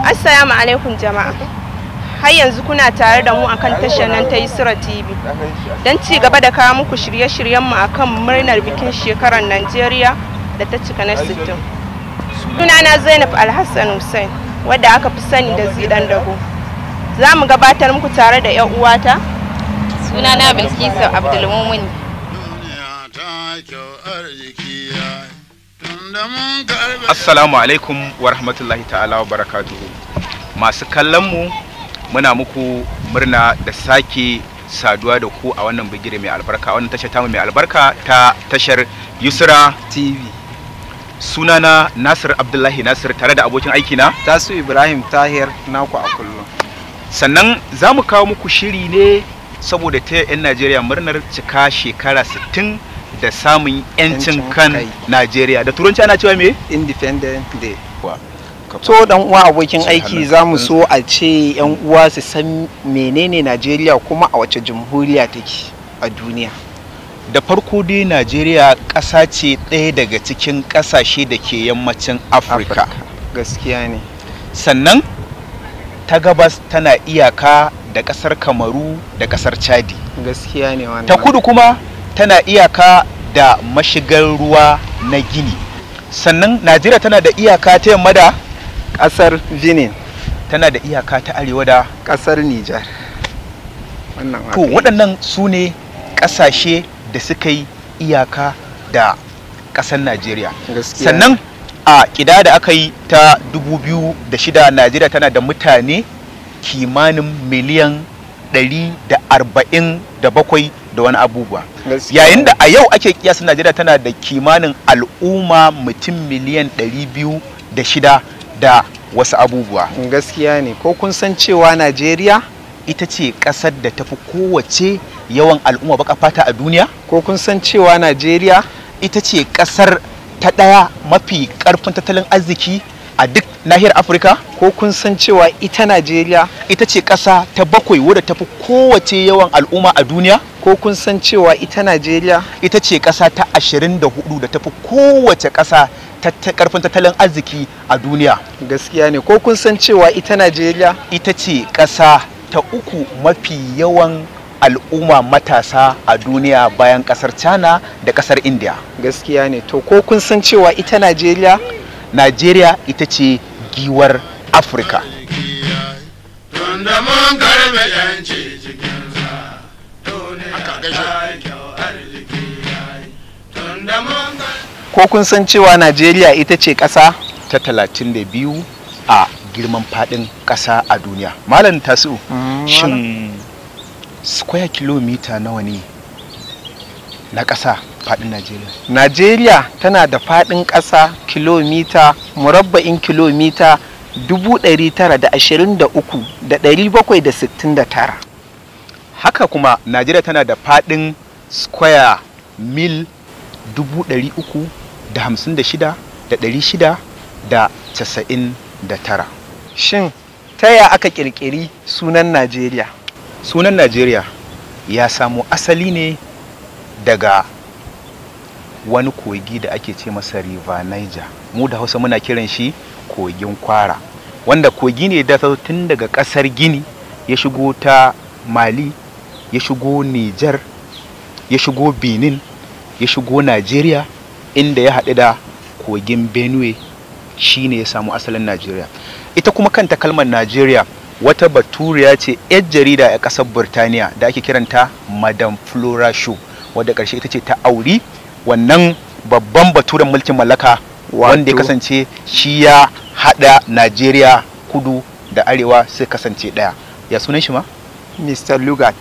Assalamu alaikum jama'a. Har yanzu kuna tare da mu akan tashar nan ta Yusra TV. Don ci gaba da kawo muku shirye-shiryenmu akan murnar bikin shekarar Najeriya da ta cika na 60. Sunana Zainab Alhassan Hussein, wadda aka fi sani da Zidan Dago. Za mu gabatar muku tare da 'yan uwata. Sunana Bilkisu Abdulmumuni. Assalamu alaikum wa rahmatullahi ta'ala wa barakatuhu. Masu kallon mu, muna muku murna da sake saduwa da ku a wannan bigire mai albarka, wannan tashar tamu mai albarka ta tashar Yusra TV. Sunana Nasir Abdullahi Nasir, tare da abokin aiki na Tasu Ibrahim Tahir, naku a kullum. Sannan za mu kawo muku shiri ne saboda ta 'yan Najeriya murnar cika shekara 60 da samun 'yancin kan Najeriya. Da Turanci ana cewa me? Independent Day. To, dan uwa abokin aiki, za mu so a ce yan uwa su san menene Najeriya, kuma a wace jamhuriya take a duniya. Da farko dai, Najeriya ƙasa ce ɗaya daga cikin ƙasashe da ke yammacin Afirka. Gaskiya ne. Sannan ta gabas tana iyaka da ƙasar Kamaru da ƙasar Chadi. Gaskiya ne wannan. Ta kudu kuma tana iyaka da mashigar ruwa na Gini. Sannan Najeriya tana da iyaka ta yamma da ƙasar Benin. Tana da iyaka ta arewa da ƙasar Nijar. Wannan To, waɗannan su ne ƙasashe da suka yi iyaka da ƙasar Najeriya. Sannan a ƙida da aka yi ta 2006, Najeriya tana da mutane kimanin miliyan 147 da wani abubuwa, yayin da a yau ake kiyasin Najeriya tana da kimanin al'umma mutum miliyan 206 da wasu abubuwa. Gaskiya ne. Ko kun san cewa Najeriya ita ce ƙasar da tafi kowace yawan al'umma baka fata a duniya? Ko kun san cewa Najeriya ita ce ƙasar ta ɗaya mafi ƙarfin tattalin arziki a duk nahiyar Afirka? Ko kun san cewa ita Najeriya ita ce ƙasa ta bakwai wadda tafi kowace yawan al'umma a duniya? Ko kun san cewa ita Najeriya ita ce ƙasa ta 24 da tafi kowace ƙasa ta ƙarfin tattalin arziki a duniya? Gaskiya ne. Ko kun san cewa ita Najeriya ita ce ƙasa ta uku mafi yawan al'umma matasa a duniya bayan ƙasar China da ƙasar India? Gaskiya ne. To, ko kun san cewa ita Najeriya Najeriya ita ce giwar Afirka. Tunda mun karbe yanci cikinsa, duniya ta yi kyau, arziki ya yi. Tunda mun Ko kun san cewa Najeriya ita ce ƙasa ta 32 a girman faɗin ƙasa a duniya? Malam Tasu, shin square kilometer nawa ne na ƙasa faɗin Najeriya? Najeriya tana da faɗin ƙasa kilomita murabba'in kilomita 923,769. Haka kuma Najeriya tana da faɗin square mil 356,699. Shin ta ya aka ƙirƙiri sunan Najeriya? Sunan Najeriya ya samo asali ne daga wani kogi da ake ce masa River Niger. Mu da Hausa muna kiran shi kogin Kwara, wanda kogi ne da tun daga kasar Gini ya shigo ta Mali, ya shigo Niger, ya shigo Benin, ya shigo Najeriya, inda ya haɗu da kogin Benue. Shine ya samu asalin Najeriya. Ita kuma kanta kalmar Najeriya, wata baturiya ce 'yar jarida a ƙasar Burtaniya da ake kiranta Madam Flora Shaw, wadda ƙarshe ita ce ta auri wannan babban baturen mulkin mallaka wanda ya kasance shi ya haɗa Najeriya kudu da arewa sai kasance ɗaya. Ya sunan shi ma? Mr. Lugard.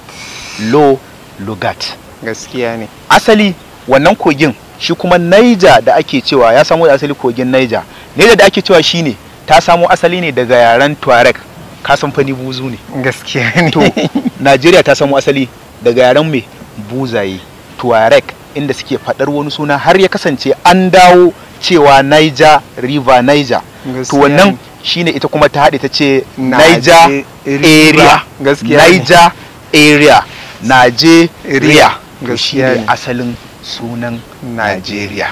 Lo Lugard. Gaskiya ne. Asali wannan kogin shi kuma Niger da ake cewa ya samo da asali kogin Niger. Niger da ake cewa shine ta samo asali ne daga yaren Tuareg. Ka san fani buzu ne. Gaskiya ne. To, Najeriya ta samo asali daga yaren mai buzaye Tuareg, inda suke faɗar wani suna har ya kasance an dawo cewa Niger River, Niger. To, wannan shine ita kuma ta haɗe ta ce Niger area. Niger area, Nigeria. Gaskiya ne asalin sunan Najeriya.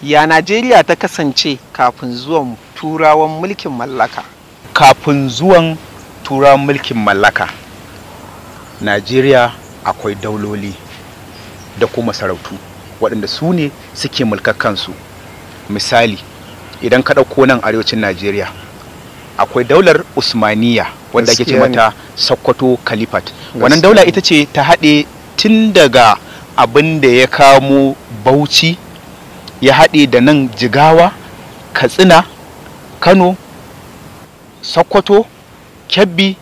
Ya Najeriya ta kasance kafin zuwan Turawan mulkin mallaka? Kafin zuwan turawan mulkin mallaka, Najeriya akwai dauloli da kuma sarautu waɗanda su ne suke mulkar kansu. Misali, idan ka ɗauko nan arewacin Najeriya, akwai daular Usmaniya wanda ake ce mata Sokoto Caliphate. Wannan daula ita ce ta haɗe tun daga abin da ya kamo Bauchi, ya haɗe da nan Jigawa, Katsina, Kano, Sokoto, Kebbi,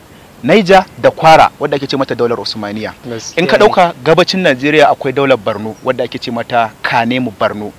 Niger da Kwara, wadda ake ce mata daular Usmaniya. In ka ɗauka gabacin Najeriya, akwai daular Borno wadda ake ce mata Kanemu Borno.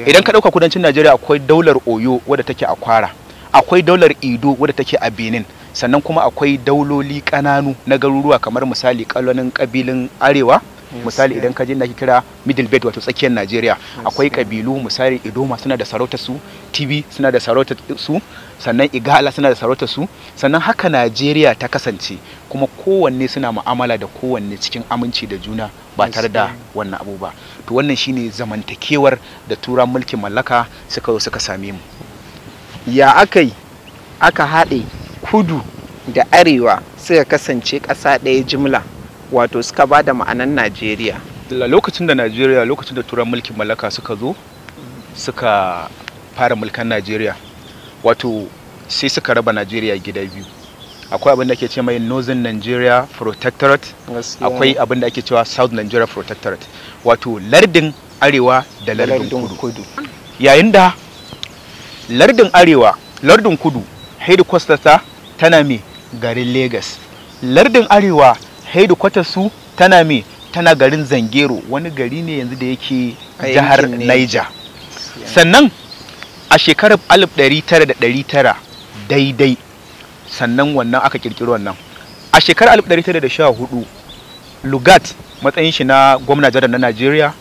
Idan ka ɗauka kudancin Najeriya, akwai daular Oyo wadda take a Kwara, akwai daular Ido wadda take a Benin, sannan kuma akwai dauloli ƙananu na garuruwa, kamar misali ƙananan ƙabilun arewa. Misali, idan ka je da ake kira Middle Belt, wato tsakiyar Najeriya, akwai kabilu, misali Idoma suna da sarautar su, Tibi suna da sarautar su, sannan Igala suna da sarautar su. Sannan haka Najeriya ta kasance, kuma kowanne suna mu'amala da kowanne cikin aminci da juna ba tare da wannan abu ba. To, wannan shine zamantakewar da turan mulkin mallaka suka zo suka same mu. Ya aka yi aka haɗe kudu da arewa suka kasance ƙasa ɗaya jimla, wato suka ba da ma'anan Najeriya? Lokacin da turan mulkin mallaka suka zo suka fara mulkan Najeriya, wato sai suka raba Najeriya gida biyu. Akwai abin da ake ce mai Northern Nigeria Protectorate, akwai abin da ake cewa South Nigeria Protectorate, wato lardin arewa da lardin kudu. Yayin da lardin arewa, lardin kudu headquarters ta tana mai garin Lagos, lardin arewa headquarters su tana me tana garin Zangero, wani gari ne yanzu da yake jihar Niger. Sannan a shekarar 1900 daidai, sannan wannan aka kirkiri wannan. A shekarar 1914, Lugard, matsayin shi na gwamna janar na Najeriya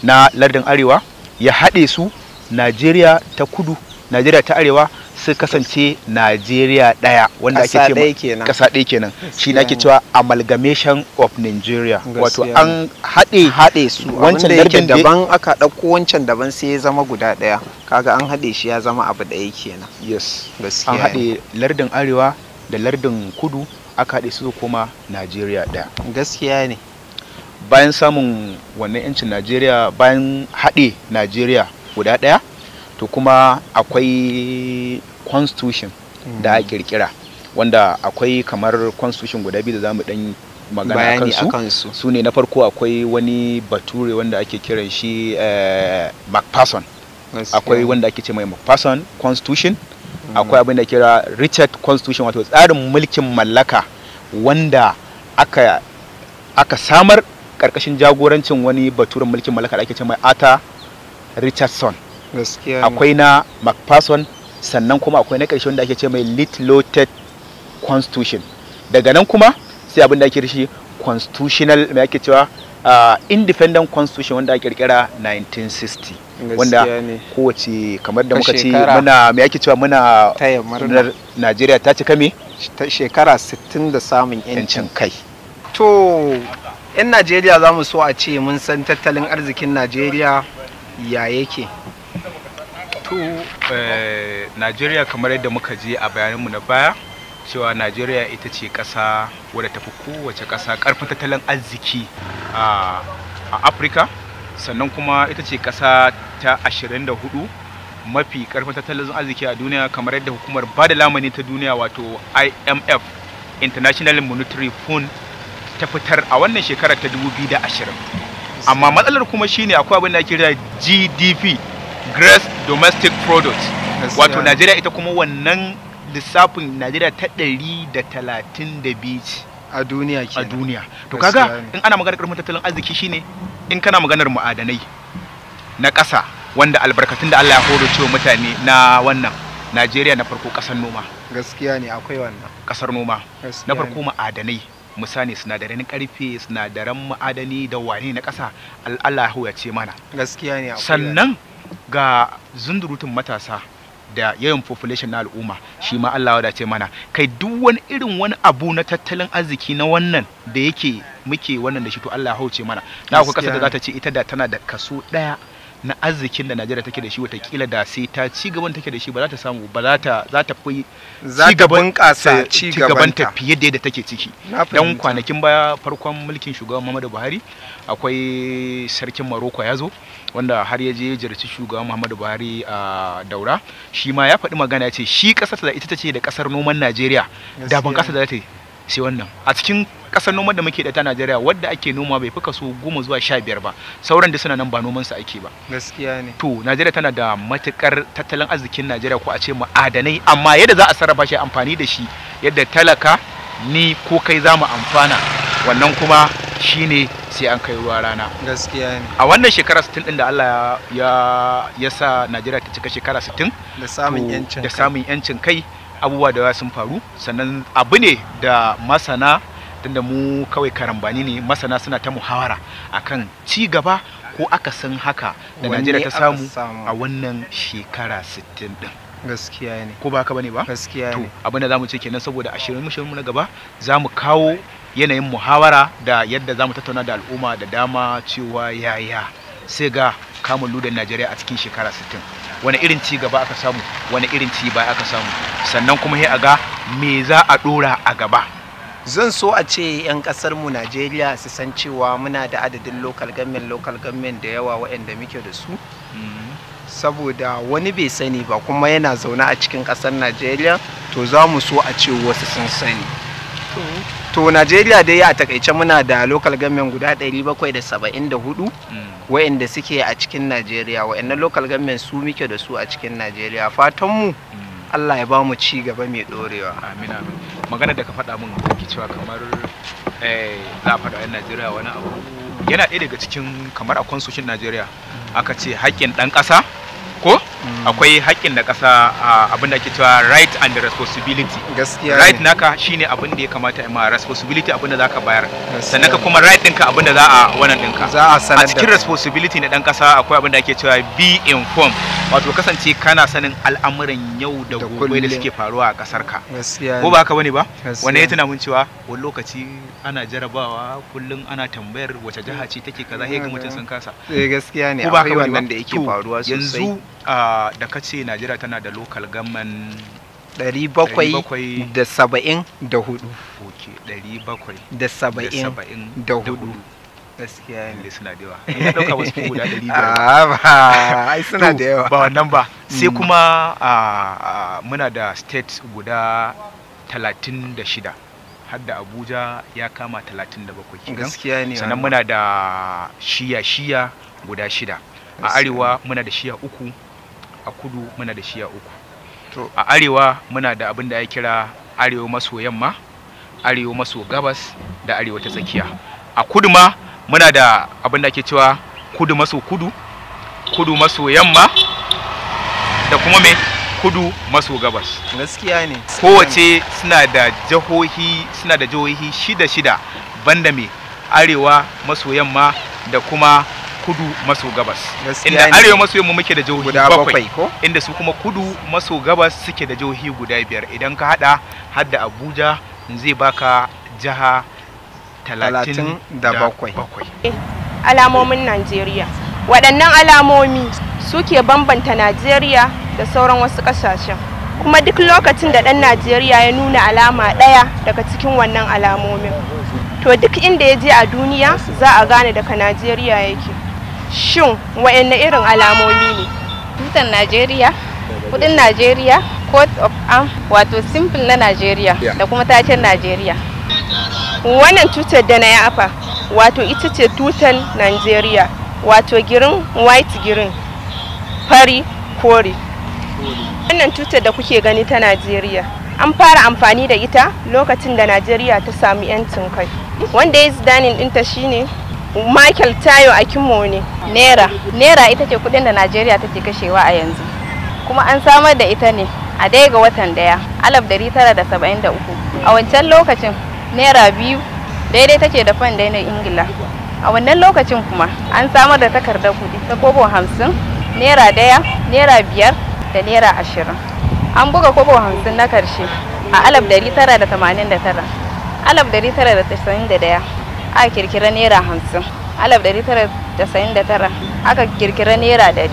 na lardin arewa, ya haɗe su, Najeriya ta kudu, Najeriya ta arewa, su kasance Najeriya ɗaya, wanda ake ce ƙasa ɗaya kenan. Shi ne ake cewa amalgamation of Nigeria, wato an haɗe haɗe su. Wancan lardin daban aka ɗauko, wancan daban, sai ya zama guda ɗaya. Kaga an haɗe shi ya zama abu ɗaya kenan. Yes, an haɗe lardin arewa da lardin kudu, aka haɗe su koma Najeriya ɗaya. Gaskiya ne. Bayan samun wannan yancin Najeriya, bayan haɗe Najeriya guda ɗaya, to kuma akwai constitution da a kirkira, wanda akwai kamar constitution guda biyu da za mu dan magana kansu. Su ne, na farko akwai wani bature wanda ake kiran shi Macpherson, akwai wanda ake ce mai Macpherson Constitution, akwai abin da kira Richard Constitution, wato tsarin mulkin mallaka wanda aka samar karkashin jagorancin wani baturen mulkin mallaka da ake ce mai Arthur Richardson. Akwai na Macpherson, sannan kuma akwai na ƙarshe wanda ake ce mai Litloted Constitution. Daga nan kuma sai abin da ake shi constitutional, mai ake cewa independent constitution, wanda ake kirkira 1960, wanda kowace, kamar da muka ce, muna, mai ake cewa, muna Najeriya ta cika me shekara 60 da samun yancin kai. To, 'yan Najeriya za mu so a ce mun san tattalin arzikin Najeriya ya yake. To, Najeriya, kamar yadda muka je a bayananmu na baya cewa Najeriya ita ce ƙasa wadda tafi kowace ƙasa ƙarfin tattalin arziki a Afirka, sannan kuma ita ce ƙasa ta 24 mafi ƙarfin tattalin arziki a duniya, kamar yadda hukumar bada lamani ta duniya, wato IMF, International Monetary Fund, ta fitar a wannan shekarar ta 2020. Amma matsalar kuma shine akwai abin da ake kira GDP, Gross Domestic Product, wato Najeriya ita kuma wannan lissafin Najeriya ta 132 a duniya. A duniya. To, kaga in ana maganar karfin tattalin arziki shine in kana maganar ma'adanai na ƙasa, wanda albarkatun da Allah ya horo cewa mutane na wannan Najeriya, na farko ƙasar noma. Gaskiya ne, akwai wannan. Ƙasar noma na farko, ma'adanai, misali sinadaran karfe, sinadaran ma'adani da wane na ƙasa, Allah ya ce mana. Gaskiya ne. Sannan ga zundurutun matasa da yawan population na al'umma, shi ma Allah wadace mana. Kai, duk wani irin wani abu na tattalin arziki na wannan da yake muke wannan da shi, to Allah ya hauce mana. Na akwai kasar da za ta ce ita da tana da kaso ɗaya na arzikin da Najeriya take da shi, watakila da sai ta ci gaban take da shi ba za ta samu ba, za ta fi Za ta bunƙasa ci gabanta gabanta fiye da yadda take ciki. Na Dan fahimta. kwanakin baya, farkon mulkin shugaban Muhammadu Buhari, akwai sarkin Maroko ya zo, wanda har ya je ya ziyarci shugaban Muhammadu Buhari a Daura. Shi ma ya faɗi magana, ya ce shi ƙasar da ita ce da ƙasar noman Najeriya da ban ƙasa da za ta yi sai wannan. A cikin ƙasar noman da muke da ta Najeriya, wadda ake noma bai fi kaso 10 zuwa 15 ba, sauran da suna nan ba noman su ake ba. Gaskiya ne. To, Najeriya tana da matukar tattalin arzikin Najeriya, ko a ce ma'adanai, amma yadda za a sarrafa shi, amfani da shi yadda talaka, ni ko kai, za mu amfana, wannan kuma shine sai an kai ruwa rana. Gaskiya ne. A wannan shekara 60 din da Allah ya sa Najeriya ta cika shekara 60 da samun to, yancin da kai. samun yancin kai, abubuwa da yawa sun faru. Sannan abu ne da masana, tunda mu kawai karambani ne, masana suna ta muhawara akan ci gaba ko akasin haka da Wanne Najeriya ta aka samu samu? a wannan shekara 60 din. Gaskiya ne. Ko ba haka bane ba? Gaskiya To, ne. abin da zamu ce kenan, saboda a shirin mu na gaba zamu kawo yanayin muhawara da yadda zamu tattauna da al'umma da dama cewa yaya sai ga kamun ludan Najeriya a cikin shekara 60, wani irin ci gaba aka samu, wani irin ci baya aka samu, sannan kuma sai a ga me za a dora a gaba. Zan so a ce 'yan kasar mu Najeriya su san cewa muna da adadin local government da yawa waɗanda muke da su, saboda wani bai sani ba kuma yana zaune a cikin ƙasar Najeriya. To, za mu so a ce wasu sun sani. To, Najeriya dai a takaice muna da local government guda 774 waɗanda suke a cikin Najeriya. Waɗannan local government su muke da su a cikin Najeriya. Fatanmu Allah ya ba mu ci gaba mai ɗorewa. Amin, amin. Magana da ka faɗa min kake cewa kamar za a faɗa 'yan Najeriya wani abu, yana ɗaya daga cikin kamar a constitution Najeriya aka ce haƙƙin ɗan ƙasa, ko akwai haƙƙin da ƙasa, abin da ake cewa right and responsibility. Gaskiya Right ne. naka shine abin da ya kamata a ma, responsibility abin da zaka bayar. Gaskiya Sannan ka ne. kuma right ɗinka abin da za a wannan ɗinka. Za a sanar A da cikin kai. responsibility na ɗan ƙasa akwai abin da ake cewa be informed, wato kasance kana sanin al'amuran yau da Da gobe da kullum. suke faruwa a ƙasar ka. Gaskiya Ko ne. ba haka bane ba? Gaskiya. Wannan ya tuna mun cewa wani lokaci ana jarabawa, kullum ana tambayar wace jiha ce take kaza, sai ga mutum sun kasa. Eh, gaskiya ne. Ko ba haka Akwai bane ba? wannan da yake To, faruwa sosai. yanzu da ka ce Najeriya tana da local government 774. Ok, 700 da saba'in 74. da hudu. Gaskiya ne. Lalle suna da yawa. Ni na dauka wasu fi guda 500. Ah, ba ai suna To, da yawa. ba wannan ba, sai kuma muna da state guda 36, har da Abuja ya kama 37 kenan. Gaskiya ne Sannan wannan. muna da shiya-shiya guda shida. A Gaskiya. arewa muna da shiya uku, a kudu muna da shiya uku. To. A arewa muna da abin da ya kira arewa maso yamma, arewa maso gabas da arewa ta tsakiya. A kudu ma muna da abin da ake cewa kudu maso kudu, kudu maso yamma da kuma me, kudu maso gabas. Gaskiya ne. Kowace suna da jihohi shida shida, banda me, arewa maso yamma da kuma kudu maso gabas. Gaskiya Inda ne. arewa maso yamma muke da jihohi Guda bakwai, bakwai ko. Inda su kuma kudu maso gabas suke da jihohi guda biyar. Idan ka hada har da Abuja zai baka jiha 37. 37. Alamomin Najeriya. Waɗannan alamomi suke bambanta Najeriya da sauran wasu ƙasashen. Kuma duk lokacin da ɗan Najeriya ya nuna alama ɗaya daga cikin wannan alamomin, to duk inda ya je a duniya za a gane daga Najeriya yake. Shin waɗanne irin alamomi ne? Tutan Najeriya, kudin Najeriya, coat of arm wato symbol na Najeriya da kuma taken Najeriya. Wannan tutar da na yafa, wato ita ce tutar Najeriya, wato green, white, green, fari, kore. Wannan tutar da kuke gani ta Najeriya, an fara amfani da ita lokacin da Najeriya ta sami 'yancin kai. Wanda ya designing ɗinta shine Michael Tayo Akinwone. Naira. Naira ita ce kudin da Najeriya take kashewa a yanzu. Kuma an samar da ita ne a 1 ga watan 1, 1973. A wancan lokacin Naira 2 daidai take da fan na Ingila. A wannan lokacin kuma an samar da takardar kudi ta kobo 50, Naira 1, Naira 5 da Naira 20. An buga kobo 50 na karshe a 1989. 1991 a kirkira Naira 50. 1999 aka kirkira naira 100.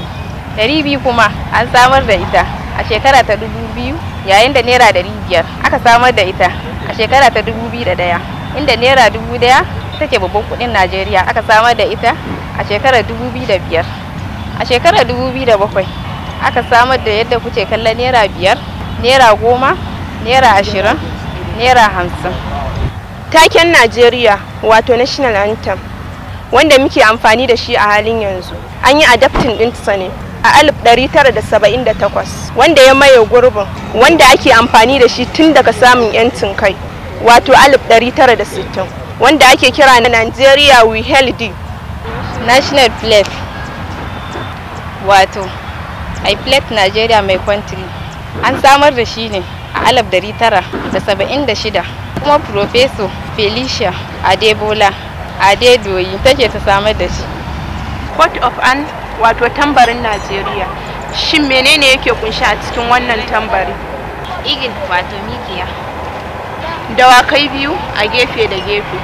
200 kuma an samar da ita a shekara ta 2000, yayin da naira 500 aka samar da ita a shekara ta 2001, inda naira 1000 take babban kudin Najeriya aka samar da ita a shekarar 2005. A shekarar 2007 aka samar da yadda kuke kallon naira 5, naira 10, naira 20, naira 50. Taken Najeriya wato National Anthem wanda muke amfani da shi a halin yanzu an yi adapting ɗinsa ne a 1978, wanda ya maye gurbin wanda ake amfani da shi tun daga samun 'yancin kai wato 1960, wanda ake kira na Nigeria We Hail Thee. National Pledge wato I Pledge Nigeria My Country an samar da shi ne a 1976, kuma Professor Felicia Adebola Adedoyi take ta samar da shi. Coat of Arms wato tambarin Najeriya. Shin menene yake kunshi a cikin wannan tambari? Eagle wato mikiya. Dawakai biyu a gefe da gefe.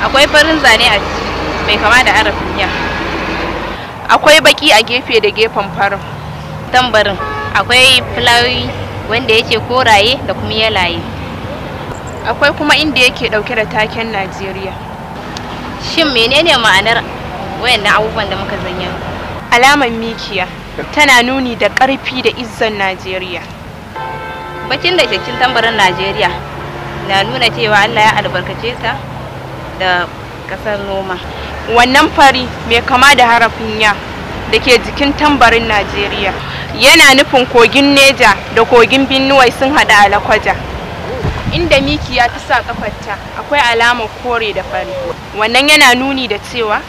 Akwai farin zane a ciki mai kama da harafin ya. Akwai baki a gefe da gefen farin. Tambarin akwai fulawoyi wanda yake koraye da kuma yalaye. Akwai kuma inda yake dauke da taken Najeriya. Shin menene ma'anar wayannan abubuwan da muka zanya? Alamar mikiya tana nuni da ƙarfi da izzan Najeriya. Bakin da cikin tambarin Najeriya na nuna cewa Allah ya albarkace ta da kasar noma. Wannan fari mai kama da harafin ya da ke jikin tambarin Najeriya yana nufin kogin Neja da kogin Benue sun haɗa a Lakwaja. Inda mikiya ta sa kafarta akwai alamar kore da fari. Wannan yana nuni da cewa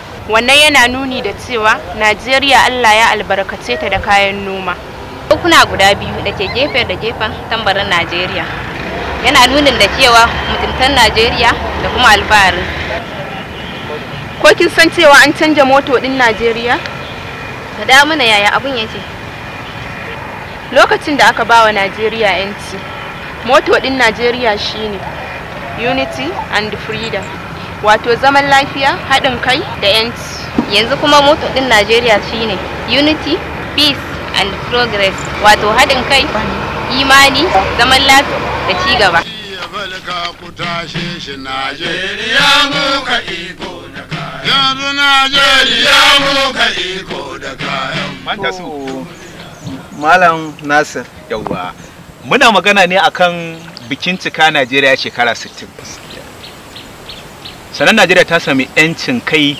Najeriya Allah ya albarkace ta da kayan noma. Kuna guda biyu da ke gefe da gefen tambarin Najeriya yana nunin da cewa mutuntan Najeriya da kuma alfaharin. Ko kin san cewa an canja moto din Najeriya? Faɗa mana yaya abun yake. Lokacin da aka bawa Najeriya 'yanci, moto din Najeriya shine Unity and Freedom, wato zaman lafiya, haɗin kai da 'yanci. Yanzu kuma moto din Najeriya shine Unity, Peace and Progress, wato haɗin kai, imani, zaman lafiya da ci gaba. Yanzu Najeriya muka iko da kayan. Malam Nasir. Yawwa. Muna magana ne akan bikin cika Najeriya shekara 60. Sannan Najeriya ta sami 'yancin kai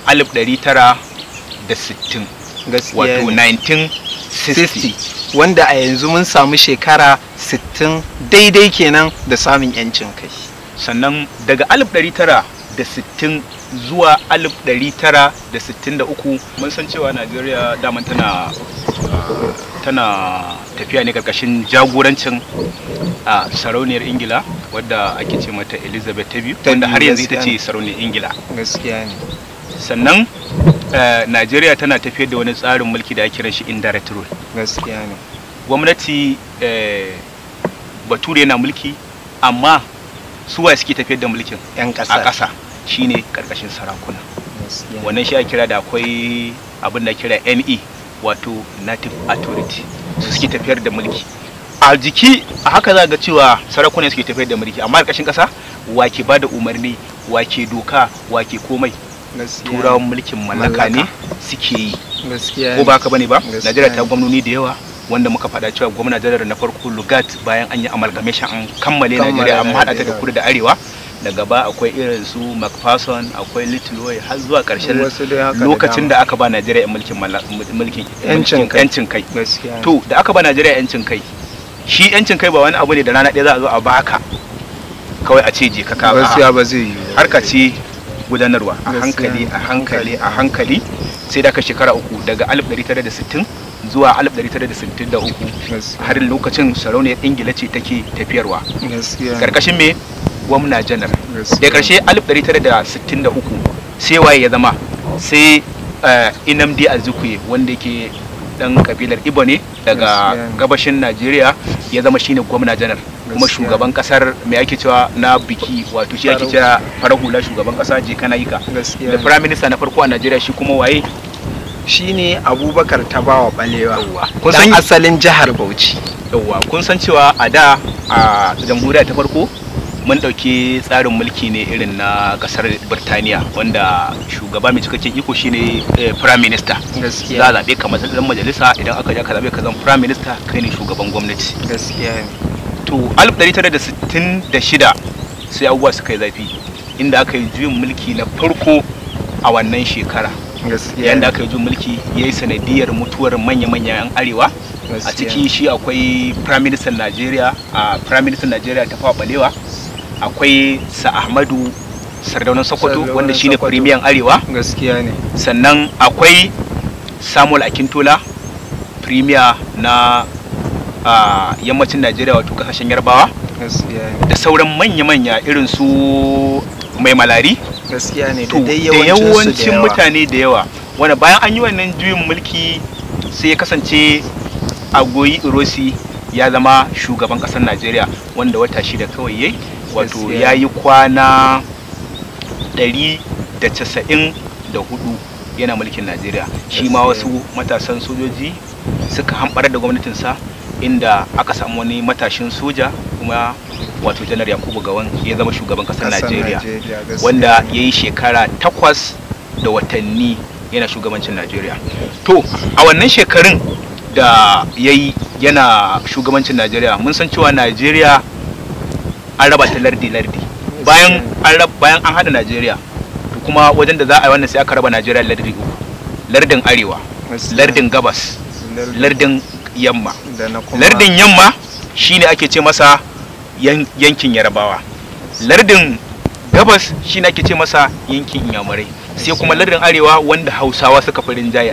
1960. Gaskiya Wato 1960. Wanda a yanzu mun samu shekara 60 daidai kenan da samun 'yancin kai. Sannan daga 1960 zuwa 1963 mun san cewa Najeriya daman tana tafiya ne karkashin jagorancin a sarauniyar Ingila wadda ake ce mata Elizabeth ta biyu, wanda har yanzu ita ce sarauniyar Ingila. Gaskiya ne. Sannan Najeriya tana tafiyar da wani tsarin mulki da ake kiran shi indirect rule. Gaskiya ne. Gwamnati Bature yana mulki, amma su waye suke tafiyar da mulkin? 'Yan ƙasa. A ƙasa shine karkashin sarakuna. Wannan shi ake kira da akwai abin da kira NE, wato Native Authority, su suke tafiyar da mulki. A jiki a haka za ga cewa sarakuna suke tafiyar da mulki, amma karkashin ƙasa wake ba da umarni, wake doka, wake komai. Turawan mulkin mallaka ne suke yi. Ko ba haka bane ba? Najeriya ta gwamnoni da yawa wanda muka faɗa cewa gwamna janar na farko Lugat, bayan an yi amalgamation an kammale Najeriya an haɗa ta da kudu da arewa. Daga ba akwai irin su McPherson, akwai Little Way, har zuwa ƙarshen lokacin da aka ba Najeriya mulkin yancin kai. To da aka ba Najeriya yancin kai, shi yancin kai ba wani abu ne da rana ɗaya za a zo a baka kawai a ce je ka ka. Gaskiya ba zai yi. Harka ce gudanarwa a hankali a hankali a hankali, sai da aka shekara uku daga 1960 zuwa 1963, har lokacin sarauniyar Ingila ce take tafiyarwa karkashin me gwamna janar. Da karshe 1963 sai waye ya zama sai Nnamdi Azikiwe, wanda yake dan kabilar Ibo ne daga gabashin Najeriya, ya zama shine gwamna janar kuma shugaban kasar mai ake cewa na biki, wato shi ake cewa farar hula shugaban kasa je kana yika. Da prime minister na farko a Najeriya shi kuma waye? Shine Abubakar Tabawa Balewa, kun san asalin jihar Bauchi. Yawwa, kun san cewa a da a jamhuriya ta farko mun ɗauki tsarin mulki ne irin na ƙasar Birtaniya, wanda shugaba mai cikakken iko shine prime minister. Za a zaɓe ka matsayin majalisa, idan aka je aka zaɓe ka zama prime minister, kai ne shugaban gwamnati. Gaskiya ne. To 1966 sai abubuwa suka yi zafi, inda aka yi juyin mulki na farko a wannan shekara. Yayin da aka yi juyin mulki ya yi sanadiyar mutuwar manya-manyan 'yan arewa. A ciki shi akwai prime minister Najeriya, a prime minister Najeriya Tafawa Balewa, akwai Sa Ahmadu Sardaunan Sokoto wanda shine premier arewa. Gaskiya ne. Sannan akwai Samuel Akintola, premier na yammacin Najeriya, wato kasashen Yarbawa. Gaskiya ne. Da sauran manya-manya irin su Mai Malari. Gaskiya ne. Da yawancin mutane da yawa. Wanda bayan an yi wannan juyin mulki sai ya kasance Agoyi Irosi ya zama shugaban kasar Najeriya, wanda wata shida kawai yayi, wato ya yi kwana 194 yana mulkin Najeriya. Shi ma wasu matasan sojoji suka hamɓarar da gwamnatinsa, inda aka samu wani matashin soja kuma wato Janar Yakubu Gawan ya zama shugaban kasar Najeriya, wanda ya yi shekara 8 da watanni yana shugabancin Najeriya. To a wannan shekarun da ya yi yana shugabancin Najeriya, mun san cewa Najeriya an raba ta lardi-lardi. Bayan an hada Najeriya, to kuma wajen da za a yi wannan sai aka raba Najeriya lardi uku: lardin arewa, lardin gabas, lardin yamma. Lardin yamma shine ake ce masa yankin Yarbawa, lardin gabas shine ake ce masa yankin Inyamurai, sai kuma lardin arewa wanda Hausawa suka fi rinjaye.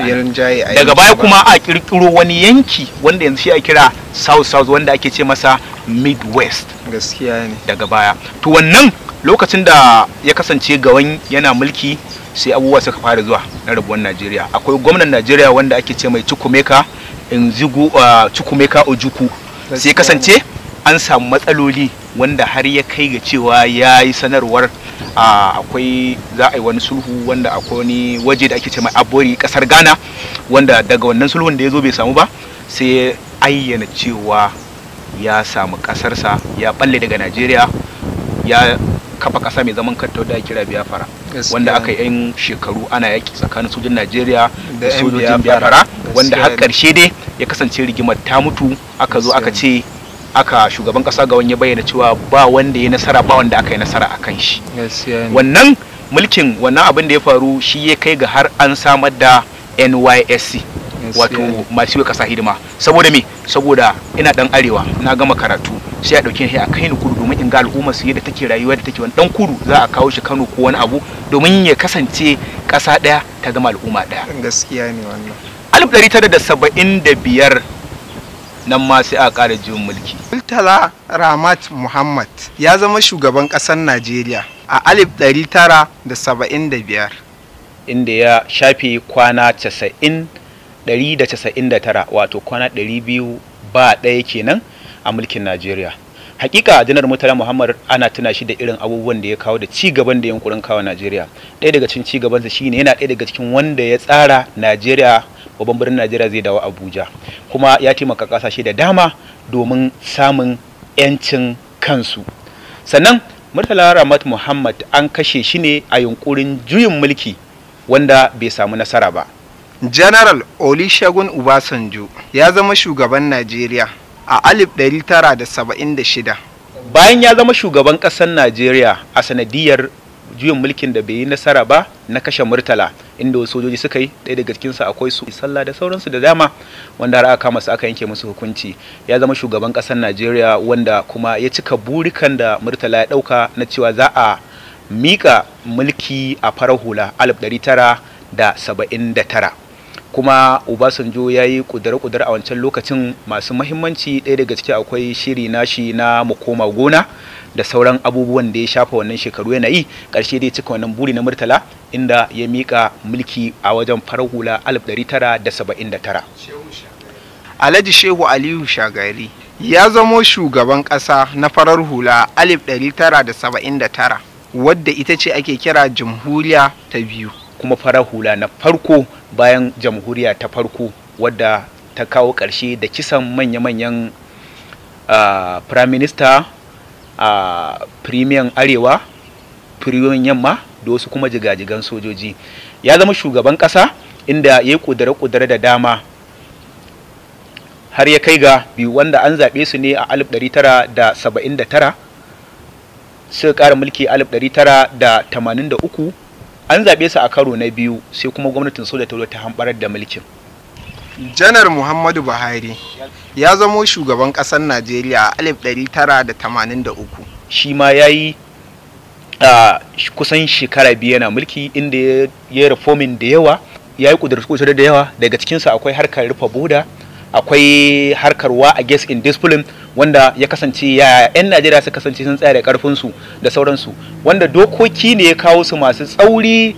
Daga baya kuma a kirkiro wani yanki wanda yanzu shi a kira South South, wanda ake ce masa Midwest. Gaskiya ne. Daga baya to wannan lokacin da ya kasance Gawan yana mulki, sai abubuwa suka fara zuwa na rabuwar Najeriya. Akwai gwamnan Najeriya wanda ake ce mai Chukwumeka Nzigu, Chukwumeka Ojukwu. Sai kasance an samu matsaloli wanda har ya kai ga cewa ya yi sanarwar akwai za a yi wani sulhu, wanda akwai wani waje da ake ce mai Abori, kasar Ghana, wanda daga wannan sulhun da ya zo bai samu ba, sai ya ayyana cewa ya samu kasarsa, ya balle daga Najeriya, ya kafa kasa mai zaman kanta wadda ake kira Biafra, wanda aka yi 'yan shekaru ana yaki tsakanin sojin Najeriya da sojojin Biafra, wanda har karshe dai ya kasance rigimar ta mutu. Aka zo aka ce aka shugaban kasa Gawan ya bayyana cewa ba wanda ya nasara, ba wanda aka yi nasara a kan shi. Wannan mulkin, wannan abin da ya faru shi ya kai ga har an samar da NYSC, wato masu yi kasa hidima. Saboda me? Saboda ina dan arewa, na gama karatu, sai a dauke ni a kai ni kudu domin in ga al'umma su yadda take rayuwa da take. Wani dan kudu za a kawo shi Kano ko wani abu domin ya kasance kasa daya ta zama al'umma daya. Gaskiya ne. Wannan 1975 nan ma sai aka ƙara juyin mulki. Murtala Ramat Muhammad ya zama shugaban ƙasar Najeriya a 1975, inda ya shafe kwana 199, wato kwana 200 ba ɗaya kenan a mulkin Najeriya. Hakika Janar Murtala Muhammad ana tuna shi da irin abubuwan da ya kawo da ci gaban da yunkurin kawo Najeriya. Ɗaya daga cikin ci gabansa shine yana ɗaya daga cikin wanda ya tsara Najeriya, babban birnin Najeriya zai dawo Abuja, kuma ya taimaka kasashe da dama domin samun 'yancin kansu. Sannan Murtala Ramat Muhammad an kashe shi ne a yunkurin juyin mulki wanda bai samu nasara ba. General Olusegun Obasanjo ya zama shugaban Najeriya a 1976. Bayan ya zama shugaban ƙasar Najeriya a sanadiyar juyin mulkin da bai yi nasara ba na kashe Murtala, inda wasu sojoji suka yi, ɗaya daga cikinsu akwai su sallah da sauransu da dama, wanda har aka kama su aka yanke musu hukunci. Ya zama shugaban ƙasar Najeriya wanda kuma ya cika burikan da Murtala ya ɗauka na cewa za a miƙa mulki a farar hula 1979. Kuma Obasanjo ya yi kudure-kudure a wancan lokacin masu mahimmanci. Ɗaya daga ciki akwai shiri nashi na mu koma gona da sauran abubuwan da ya shafa wannan shekaru yana yi. Ƙarshe dai cika wannan buri na Murtala, inda ya miƙa mulki a wajen farar hula 1979. Alhaji Shehu Aliyu Shagari ya zamo shugaban ƙasa na farar hula 1979, wadda ita ce ake kira Jamhuriya ta biyu. Kuma farar hula na farko bayan jamhuriya ta farko, wadda ta kawo ƙarshe da kisan manya-manyan prime minister, premier arewa, premier yamma da wasu kuma jigajigan sojoji. Ya zama shugaban ƙasa inda ya yi ƙudure-ƙudure da dama har ya kai ga biyu, wanda an zaɓe su ne a 1979, suka ƙara mulki 1983. An zaɓe su a karo na biyu, sai kuma gwamnatin soja ta zo ta hamɓarar da mulkin. Janar Muhammadu Buhari ya zamo shugaban ƙasar Najeriya a 1983. Shi ma ya yi kusan shekara 2 yana mulki, inda ya yi reforming da yawa, ya yi ƙudurce da yawa. Daga cikinsa akwai harkar rufe boda, akwai harkar war against indiscipline, wanda ya kasance ya 'yan Najeriya su kasance sun tsaya da karfinsu da sauransu, wanda dokoki ne ya kawo su masu tsauri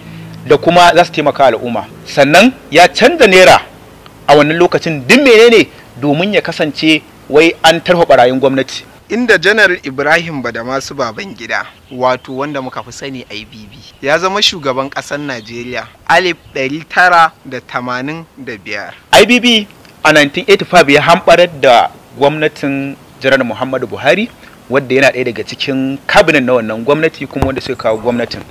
da kuma za su taimaka al'umma. Sannan ya canza naira a wannan lokacin, duk menene domin ya kasance wai an tarfa barayin gwamnati. Inda Janar Ibrahim Badamasu Babangida, wato wanda muka fi sani IBB, ya zama shugaban ƙasar Najeriya 1985. IBB a 1985 ya hamɓarar da gwamnatin Janar Muhammadu Buhari, wadda yana ɗaya daga cikin kabinet na wannan gwamnati, kuma wanda suka kawo gwamnatin,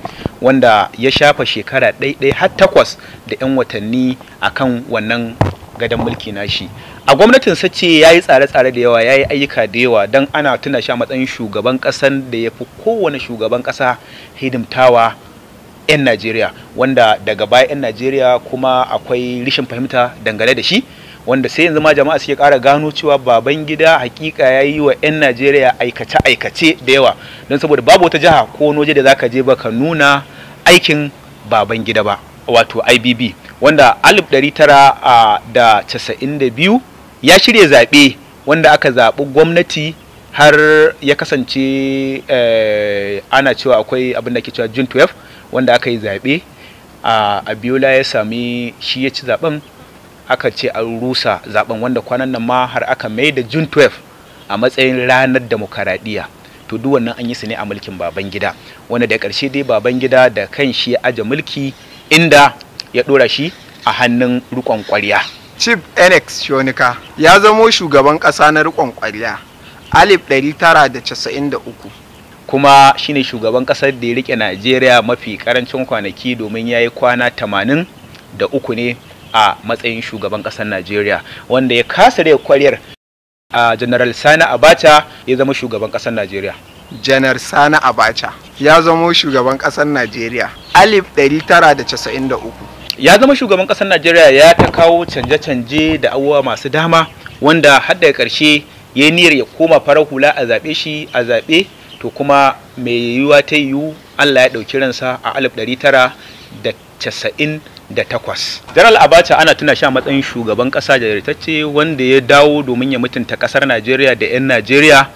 wanda ya shafa shekara ɗaiɗai har 8 da 'yan watanni akan wannan gadon mulki nashi. A gwamnatin sa ce ya yi tsare-tsare da yawa, ya yi ayyuka da yawa, don ana tuna shi a matsayin shugaban ƙasan da ya fi kowane shugaban ƙasa hidimtawa 'yan Najeriya, wanda daga baya 'yan Najeriya kuma akwai rashin fahimta dangane da shi, wanda sai yanzu ma jama'a suke ƙara gano cewa Babangida hakika ya yi wa 'yan Najeriya aikace-aikace da yawa, don saboda babu wata jiha ko wani waje da zaka je ba ka nuna aikin Babangida ba, wato IBB, wanda 1992 ya shirya zaɓe, wanda aka zaɓi gwamnati har ya kasance ana cewa akwai abin da ke cewa June 12, wanda aka yi zaɓe, Abiola ya sami shi ya ci zaɓen, aka ce an rusa zaben, wanda kwanan nan ma har aka mai da June 12 a matsayin ranar demokaradiyya. To duk wannan an yi su ne a mulkin Babangida, wanda da ƙarshe dai Babangida da kan shi ya aje mulki, inda ya ɗora shi a hannun riƙon ƙwarya. Chief Ernest Shonika ya zamo shugaban ƙasa na riƙon ƙwarya 1993. Kuma shine shugaban ƙasar da ya riƙe Najeriya mafi ƙarancin kwanaki, domin ya yi kwana 83 ne a matsayin shugaban ƙasar Najeriya, wanda ya kasa da kwaryar a General Sani Abacha ya zama shugaban ƙasar Najeriya. Janar Sani Abacha ya zamo shugaban ƙasar Najeriya 1993. Ya zama shugaban ƙasar Najeriya, ya ta kawo canje-canje da abubuwa masu dama, wanda har daga ƙarshe ya yi niyyar ya koma farar hula a zaɓe shi a zaɓe, to kuma mai yiwuwa ta yiwu Allah ya ɗauki ransa a 1998. General Abacha ana tuna shi a matsayin shugaban ƙasa jajirtacce, wanda ya dawo domin ya mutunta ƙasar Najeriya da 'yan Najeriya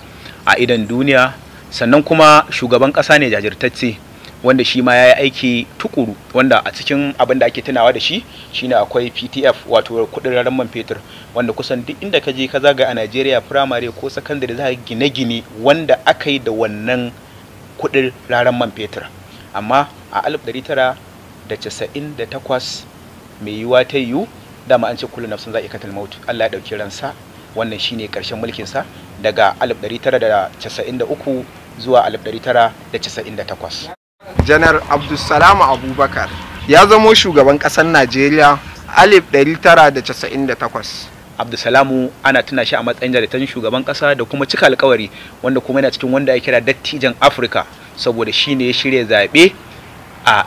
a idon duniya. Sannan kuma shugaban ƙasa ne jajirtacce, wanda shi ma ya yi aiki tukuru, wanda a cikin abin da ake tunawa da shi shine akwai PTF, wato kudin raran man fetur, wanda kusan duk inda ka je ka zaga a Najeriya, firamare ko sakandare, za ka gine-gine wanda aka yi da wannan kudin raran man fetur. Amma a 1998 mai yiwuwa ta yiwu, dama an ce kullu nafsin za'iqatul maut, Allah ya dauki ransa. Wannan shine karshen mulkin sa daga 1993 zuwa 1998. Janar Abdulsalam Abubakar ya zamo shugaban ƙasar Najeriya 1998. Abdulsalamu ana tuna shi a matsayin jaritan shugaban kasa da kuma cika alkawari, wanda kuma yana cikin wanda ya kira dattijan Afirka, saboda shi ne ya shirya zaɓe a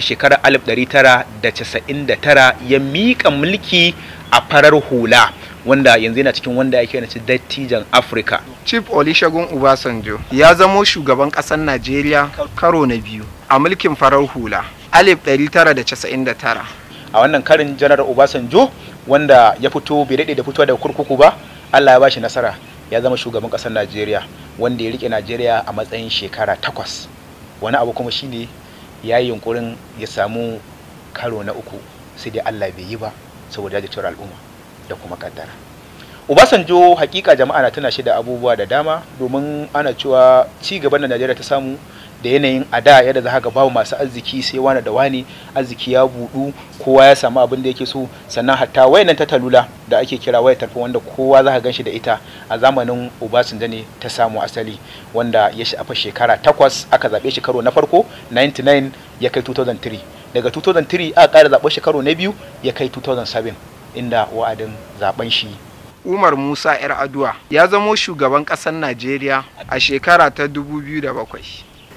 shekarar 1999, ya miƙa mulki a farar hula, wanda yanzu yana cikin wanda ya kira dattijan Afirka. Chief Olusegun Obasanjo ya zamo shugaban ƙasar Najeriya karo na biyu a mulkin farar hula 1999. A wannan karin Janar Obasanjo, wanda ya fito bai daɗe da fitowa daga kurkuku ba, Allah ya bashi nasara ya zama shugaban ƙasar Najeriya, wanda ya rike Najeriya a matsayin shekara 8. Wani abu kuma shine ya yi yunkurin ya samu karo na uku, sai dai Allah bai yi ba saboda jajircewar al'umma da kuma kaddara. Obasanjo hakika jama'a na tana shi da abubuwa da dama, domin ana cewa ci gaban da Najeriya ta samu da yanayin a da yadda za ka babu masu arziki sai wani da wani, arziki ya budu, kowa ya samu abin da yake so. Sannan hatta wayannan ta talula da ake kira wayar tarfo wanda kowa za ka ganshi da ita a zamanin Obasanjo ne ta samu asali, wanda ya shafa shekara 8 aka zabe shi karo na farko 99 ya kai 2003, daga 2003 aka ƙara zaɓen shi karo na biyu ya kai 2007 inda wa'adin zaben shi. Umar Musa 'Yar'adua ya zamo shugaban ƙasar Najeriya a shekara ta 2007.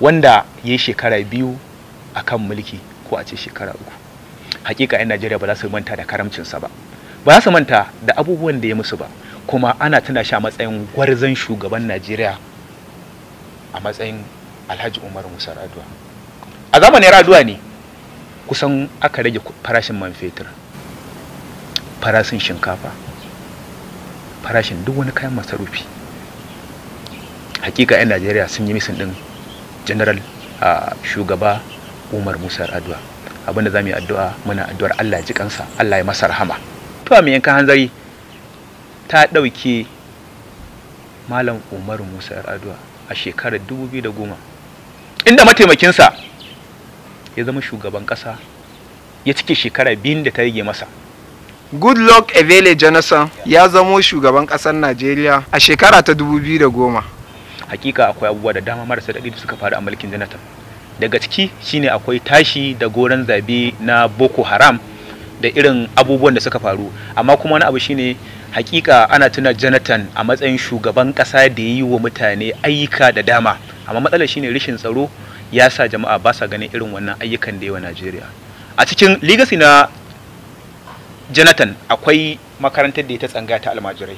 Wanda ya yi shekara 2 a kan mulki ko a ce shekara 3. Hakika 'yan Najeriya ba za su manta da karamcinsa ba, ba za su manta da abubuwan da ya musu ba, kuma ana tuna shi a matsayin gwarzon shugaban Najeriya a matsayin Alhaji Umar Musa 'Yar'adua. A zamanin 'Yar'adua ne kusan aka rage farashin man fetur, farashin shinkafa, farashin duk wani kayan masarufi. Hakika 'yan Najeriya sun yi misin din General shugaba Umar Musa 'Yar'adua. Abinda za mu yi addu'a, muna addu'ar Allah ya ji kansa, Allah ya masa rahama. To mai yankan hanzari ta ɗauke Malam Umar Musa 'Yar'adua a shekarar 2010, inda mataimakinsa ya zama shugaban ƙasa ya cike shekara 2 da ta rage masa. Goodluck Ebele Jonathan ya zamo shugaban ƙasar Najeriya a shekara ta 2010. Hakika akwai abubuwa da dama marasa daɗi da suka faru a mulkin Jonathan. Daga ciki shine akwai tashi da goron zabe na Boko Haram da irin abubuwan da suka faru. Amma kuma wani abu shine hakika ana tuna Jonathan a matsayin shugaban ƙasa da ya yi wa mutane ayyuka da dama. Amma matsalar shine rashin tsaro ya sa jama'a ba sa ganin irin wannan ayyukan da yawa Najeriya. A cikin legacy na Jonathan akwai makarantar da ya ta tsangaya ta almajirai,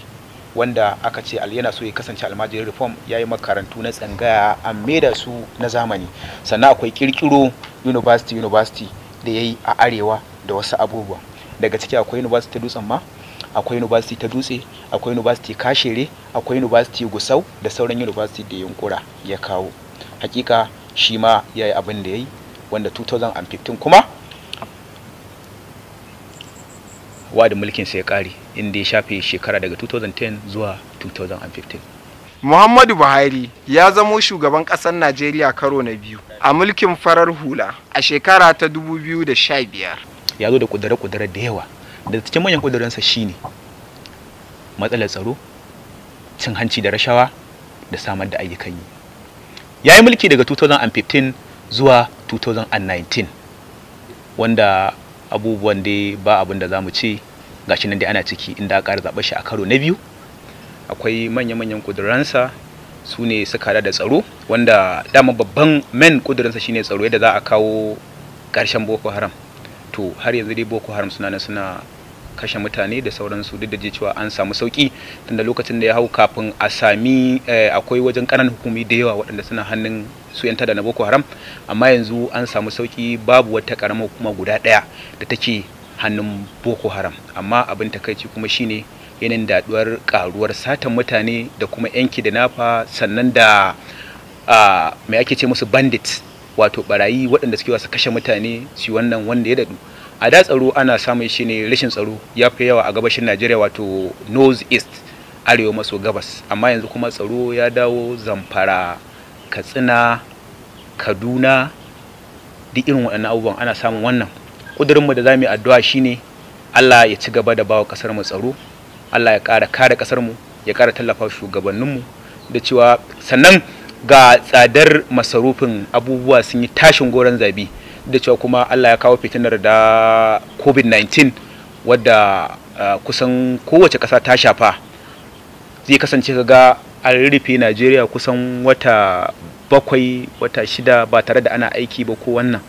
wanda aka ce yana so ya kasance almajiri reform, ya yi makarantu na tsangaya an maida su na zamani. Sannan akwai kirkiro university da ya yi a arewa da wasu abubuwa. Daga ciki akwai university ta Dutsen ma, akwai university ta Dutse, akwai university Kashere, akwai university Gusau da sauran university da yunkura ya kawo. Hakika shi ma ya yi abin da ya yi, wanda 2015 kuma wa'adin mulkin sa ya kare, inda ya shafe shekara daga 2010 zuwa 2015. Muhammadu Buhari ya zamo shugaban ƙasar Najeriya karo na biyu a mulkin farar hula a shekara ta 2015. Ya zo da kudure-kudure da yawa. Da cikin manyan kudurinsa shine matsalar tsaro, cin hanci da rashawa da samar da ayyukan yi. Ya yi mulki daga 2015 zuwa 2019, wanda abubuwan dai ba abin da za mu ce gashi nan dai ana ciki, inda aka zaɓe shi a karo na biyu. Akwai manya-manyan kuduransa su ne suka hada da tsaro, wanda dama babban main kudurinsa shine tsaro, yadda za a kawo ƙarshen Boko Haram. To har yanzu dai Boko Haram suna nan suna kashe mutane da sauransu, duk da cewa an samu sauki tunda lokacin da ya hau kafin a sami akwai wajen ƙananan hukumi da yawa waɗanda suna hannun su 'yan tada na Boko Haram, amma yanzu an samu sauki, babu wata ƙaramar hukuma guda ɗaya da take hannun Boko Haram. Amma abin takaici kuma shine yanayin daɗuwar ƙaruwar satan mutane da kuma 'yan kidnapper, sannan da mai ake ce musu bandits, wato barayi waɗanda suke wasu kashe mutane su wannan wanda ya daɗu. A da tsaro ana samun shi ne rashin tsaro ya fi yawa a gabashin Najeriya, wato north east, arewa maso gabas. Amma yanzu kuma tsaro ya dawo Zamfara, Katsina, Kaduna, duk irin waɗannan abubuwan ana samun wannan. Ƙudurinmu da za mu yi addu'a shine Allah ya ci gaba da bawa ƙasar mu tsaro, Allah ya ƙara kare ƙasar mu, ya ƙara tallafa shugabanninmu da cewa sannan ga tsadar masarufin abubuwa sun yi tashin goron zabi, da cewa kuma Allah ya kawo fitinar da COVID-19 wadda kusan kowace ƙasa ta shafa. Zai kasance ga an rufe Najeriya kusan wata 7 wata 6 ba tare da ana aiki ba ko wannan.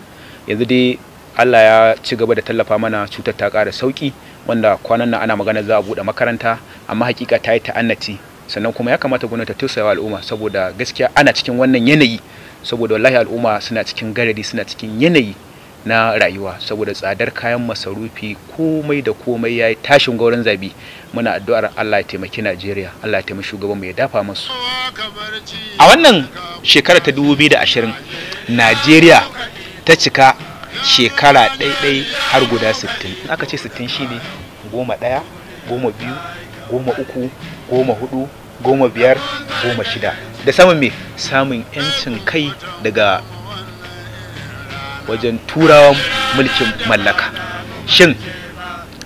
Yanzu dai Allah ya ci gaba da tallafa mana, cutar ta ƙara sauki, wanda kwanan nan ana magana za a buɗe makaranta, amma hakika ta yi ta'annati. Sannan kuma ya kamata gwamnati ta tausaya wa al'umma, saboda gaskiya ana cikin wannan yanayi, saboda wallahi al'umma suna cikin garari, suna cikin yanayi na rayuwa, saboda tsadar kayan masarufi, komai da komai ya yi tashin gauran zabi. Muna addu'ar Allah ya taimaki Najeriya, Allah ya taimaki shugaban mu ya dafa musu. A wannan shekara ta 2020 Najeriya ta cika shekara ɗaiɗai har guda 60. In aka ce 60 shine 10 1, 10 2, 13, 14, 15, 16 da samun me samun yancin kai daga wajen turawan mulkin mallaka. Shin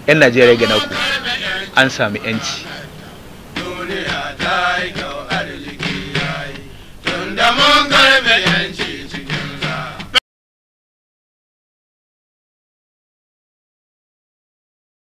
'yan Najeriya ga naku an sami yanci?